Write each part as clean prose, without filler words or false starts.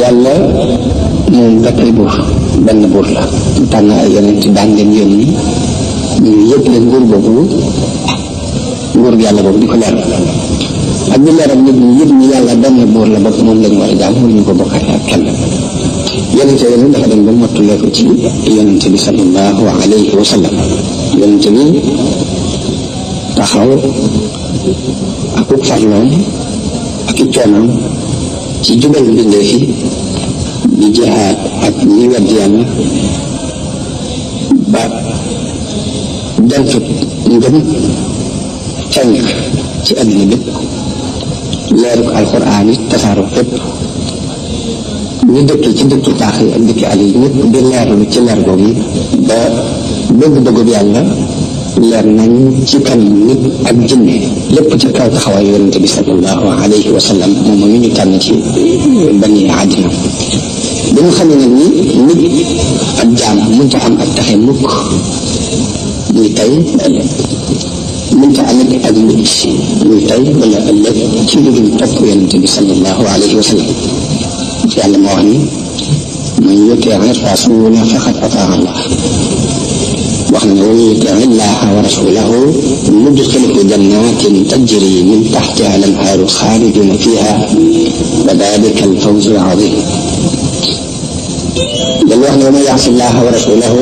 yàlla moom dafay buur benn buur la tànn ay yonent daan leen yónni ñu yëpp leen nguur boobu nguur yàlla boobu di ko leeral ak di leeral nit ñi yëpp ñu yàlla benn buur la bopp moom lañu war a jaam mënuñu ko bokkaale ak kenn yonente yooyu dafa dem ba mottulee ko ci yonente bi sallallahu alayhi wa sallam yonente bi taxaw akuk farloom ak i coonoom ci jubal mbindee fi di jihaad ak ñi wedd yàlla ba jantut ngëm fenk ci àddina bépp leeru ko alxuraan yi tasaaroo fépp ñu dëkk ci dëkki taax yi ak dëkki àll yi ñëpp di leerlu ci leer boobu yi ba bëgg-bëggub yàlla leer nañ ci kanam nit ak jinne lépp ci kaw taxawaay yonente bi sallallahu alayhi wa sallam moom mi ñu tànn ci bani àddina bi nga xam ne nag ni nit ak jaam mënta am ak taxe mukk muy tey ëllëg mënta am ak mucc muy tey wala ëllëg ci lu dul topp yonente bi sallallahu alayhi wa sallam yàlla moo wax ni man yutii rasuula faqad ataa Allah wax na ne wa man yutii llaaha wa rasuulahu yudxilhu jannaatin tajri min taxtihaa al-anhaaru xaalidiina fiihaa wa daalika al-fawzu al-aziim dañu wax ne wa man ya'si llaaha wa rasuulahu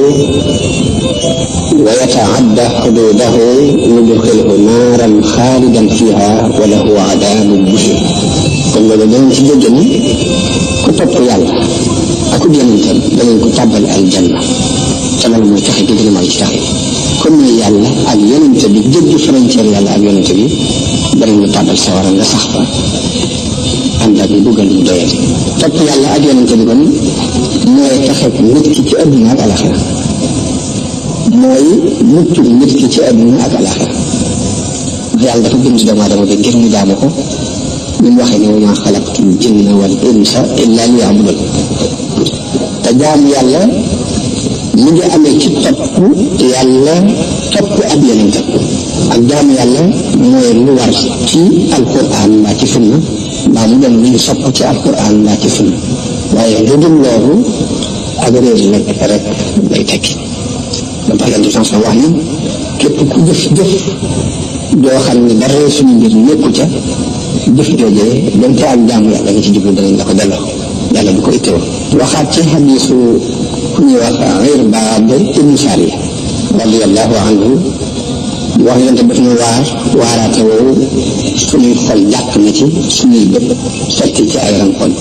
wa yata'adda xuduudahu yudxilhu naaran xaalidan fiihaa wa lahu adaabun muhiin kon loolu dañu ci dégg ni ku topp yàlla ak ku yonentam danañ ko tàbbal aljanna te loolu mooy taxe gi gën a mag ci taxe comme ni yàlla ak yonente bi jéggi frontière yàlla ak yonente bi danañ ko tàbbal sawara nga sax fa ànd ak buggal mu doyal topp yàlla ak yonente bi kon mooy taxe nit ki ci àdduna ak alaxira mooy mucc nit ki ci àdduna ak alaxira yàlla dafa bind doomu aadama bi ngir ñu jaamu ko ñu waxee ne wa maa xalaqtul jinna wal insa illa liya'budun te jaamu yàlla mu ngi amee ci topp yàlla topp ab yonentam ak jaamu yàlla mooy lu war ci alquran mbaa ci sunna mbaa mu doon lu ñu sopp ci alquran mbaa ci sunna waaye lu dul loolu ak réer nag rek lay tekki ba tax yàlla di wax ni képp ku jëf joo xam ne dara suñu mbir nekku ca jëf joojee donte ak jaamu yàlla nga ci jublu danañ la ko delloo yàlla du ko ittewoo waxaat ci xadiisu ku ñuy wax Irbaad ibnu Saariya radiyallahu anhu wax yonte daf ñu waaraate woowu suñuy xol jàq na ci suñuy bët sotti ci ay rankoñ